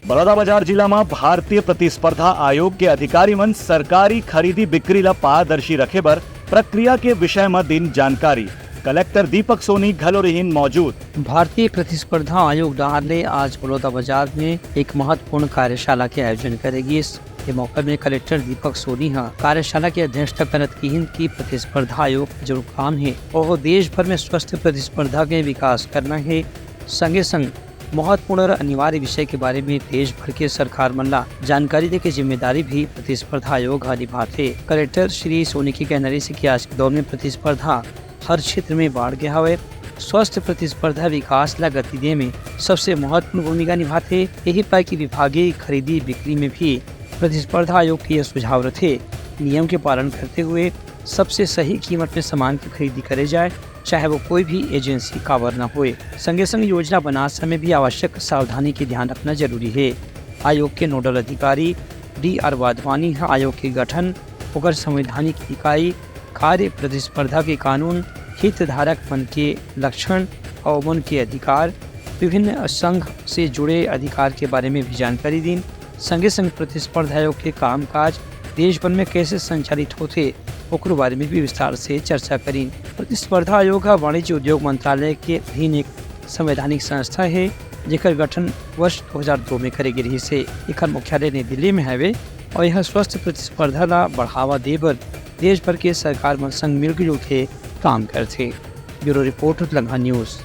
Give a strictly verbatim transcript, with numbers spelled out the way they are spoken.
बलौदाबाजार जिला म भारतीय प्रतिस्पर्धा आयोग के अधिकारी मन सरकारी खरीदी बिक्री ल पारदर्शी रखे बर प्रक्रिया के विषय म दिन जानकारी। कलेक्टर दीपक सोनी घलो रहिन मौजूद। भारतीय प्रतिस्पर्धा आयोग डहार ले आज बलौदाबाजार में एक महत्वपूर्ण कार्यशाला के आयोजन करे गिस। ये मौका में कलेक्टर दीपक सोनी ह कार्यशाला की अध्यक्षता करत किहिन कि प्रतिस्पर्धा आयोग के जो काम हे, वो देश भर में स्वस्थ प्रतिस्पर्धा के विकास करना हे। संगे संग महत्वपूर्ण और अनिवार्य विषय के बारे में देश भर के सरकार मन ला जानकारी देके जिम्मेदारी भी प्रतिस्पर्धा आयोग ह निभाथे। कलेक्टर श्री सोनी के कहना रहिस कि आज के दौर में प्रतिस्पर्धा हर क्षेत्र में बाढ़ गया हवे। स्वस्थ प्रतिस्पर्धा विकास ला गति दे में सबसे महत्वपूर्ण भूमिका निभाथे। यही पाय कि विभागीय खरीदी बिक्री में भी प्रतिस्पर्धा आयोग के यह सुझाव रथे, नियम के पालन करते हुए सबसे सही कीमत में सामान की खरीदी करे जाए, चाहे वो कोई भी एजेंसी काबर न होए। संगे संग योजना बनात समय भी आवश्यक सावधानी के ध्यान रखना जरूरी हे। आयोग के नोडल अधिकारी डी आर वाधवानी ह आयोग के गठन, ओकर संवैधानिक इकाई, कार्य, प्रतिस्पर्धा के कानून, हितधारक मन के लक्षण अउ ओमन के अधिकार, विभिन्न संघ से जुड़े अधिकार के बारे में भी जानकारी दीन। संगे संग प्रतिस्पर्धा आयोग के कामकाज देश भर में कैसे संचालित होथे, ओकरो बारे में भी विस्तार से चर्चा करीन। प्रतिस्पर्धा आयोग ह वाणिज्य उद्योग मंत्रालय के अधीन एक संवैधानिक संस्था हे, जेकर गठन वर्ष दो हज़ार दो में करे गे रिहिस हे। एकर मुख्यालय नई दिल्ली में हवे और यह स्वस्थ प्रतिस्पर्धा ला बढ़ावा दे बर देश भर के सरकार मन संग मिलजुल के काम करथे। ब्यूरो रिपोर्ट, लम्हा न्यूज।